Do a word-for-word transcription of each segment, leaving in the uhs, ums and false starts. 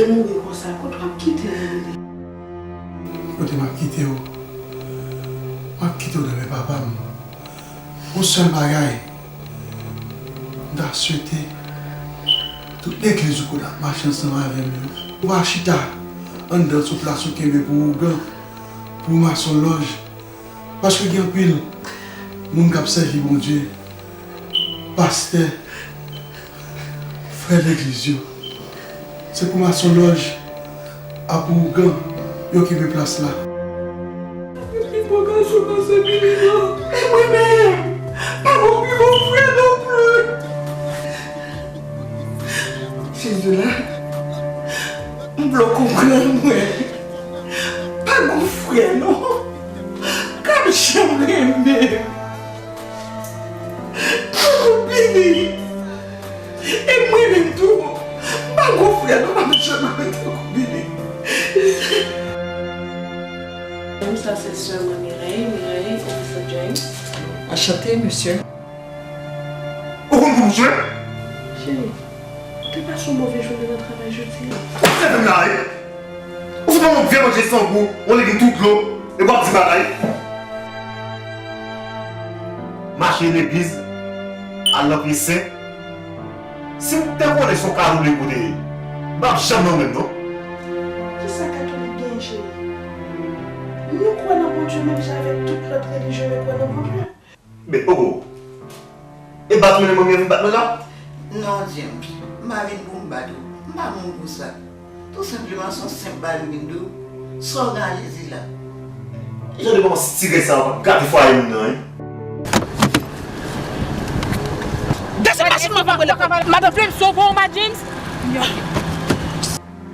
Te mouri konsa, kote w ap kite l, Emily? Kote m ap kite w? M ap kite w nan men papa m. Yon sèl bagay, m ta swete tout legliz ou konnen ap mache ansanm avè m yo, ou pa chita anndan sou plas ou kenbe pou ougan, pou masonlòj. Paske gen anpil moun k ap sèvi Bondye, pastè, frè legliz yo. Se pou masonlòj ak ougan yo kenbe plas la. Pi bon gason nan se Billy nan. E mwen menm, pa gon pi bon frè non plis. Jezi la, m vle w konprann mwen. Pa gon frè non. K ap janm renmen m. Tankou Billy. E mwen menm tou, m pa gon frè non, m ap janm rete tankou Billy. James, sa se sè mwen Mireille, Mireille, ou se James. Anchante, mesye. Ou konn kou m jwe? Cheri, ou te pase yon move jounen nan travay jodi a? Ou se vin la, wi. Ou se pa yon vye manje san gou, yon legim tout dlo, epi w ap di bagay. Mache legliz, al nan pye sen. Si m te konnen se yon karoule ou te ye, m p ap janm nan ou menm non. Kisa katolik genyen, cheri? Nou kwè nan Bondye menm jan avèk tout lòt relijyon yo kwè nan Bondye. Men, oh, oh. E bat mwen, manmi an vin bat mwen la? Non, James, m pa vin pou m bat ou. M pa moun pou sa. Tou senpleman, se yon senp bagay m vin di w. Sa w gen a Jezi la? Jan de manman stirè sa yo p ap gate fwaye moun nan, wi. Desann machin mwen, pa rele. Madan Flems, se w pran w bat James?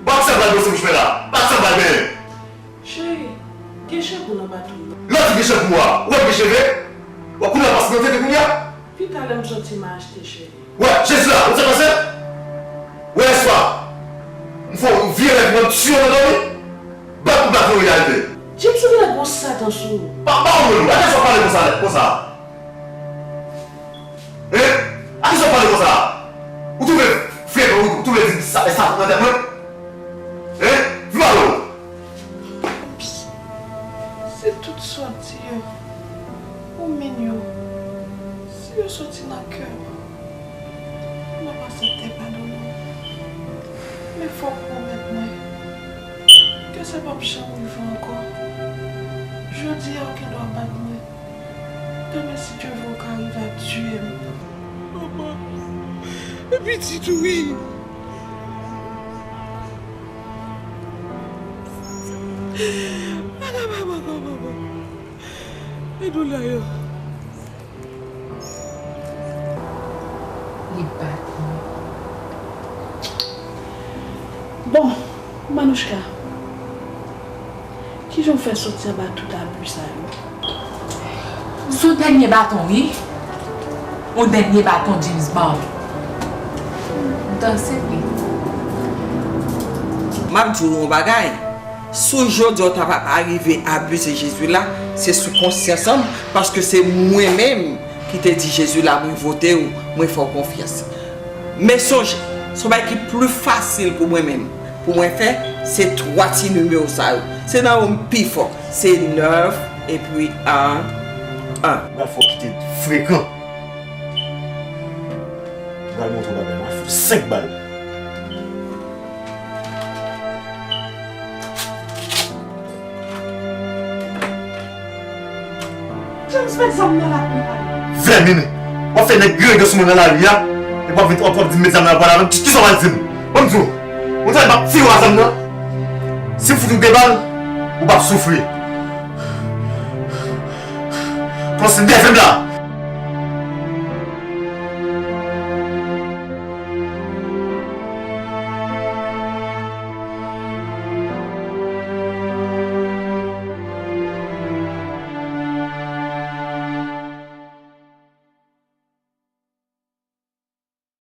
Bat sa bal bwese bouch mwen la. Bat sa bal men. Cheri, gen chenpou nan baton nan. Lè w di gen chenpou a, ou wè gen cheve? W ap kouri al pase nan tete kounye a? Pi talè m soti m a achte cheri. Wè, Jezi la, ou sa pase? Wè, yèswa, m fè w vye rèv, mwen m tiye w nan dòmi. Bat pou bat yon reyalite. James, ou genlè gon satan sou ou. Pa, pa w mwen, a kisa w pale konsa, konsa? Hein? A kisa w pale konsa? Ou twouve frekan, ou twouve di sa, e sa nan tèt mwen? Hein? Vin pale w. Se tout sa w di yo, ou min yo. Si yo soti nan kè w, m ap aksepte padone w. Men fò w pwomèt mwen ke sa p ap janm rive ankò. Jodi a, ou gen dwa bat mwen. Demen, si Dye vle, w ka rive ap tiye m. Manman, e pitit ou wi. Papa, papa, papa. E doulè yo. Li bat mwen. Bon, Manouchka, kijan w fè soti anba tout abi sa yo? Se yon dènye baton, wi. Yon dènye baton James ban m. M danse, wi. M ap di w yon bagay. Si w jodi a w ta pa arive abize Jezi la, se sou konsyans an m, paske se mwen menm ki te di Jezi la, mwen vote w, mwen fè w konfyans. Men sonje, se yon bagay ki pli fasil pou mwen menm, pou mwen fè, se twa ti nimewo sa yo. Se nan yo m pi fò. Se nèf epi en, en. M pral fè w kite frekan. M pral montre w bagay, m pral fè w senk bal. James, met zam nan lakou, pale. Vèmin! W ap fè nèg grangou sou mwen nan lari a, epi w ap vin, w ap, w ap di m met zam nan, pale avè m. Ki, kisa w pral di m? Ban m di w, ou tande m ap tire w a zam nan? Si m fout ou de bal, ou p ap soufri. Panse nève m la!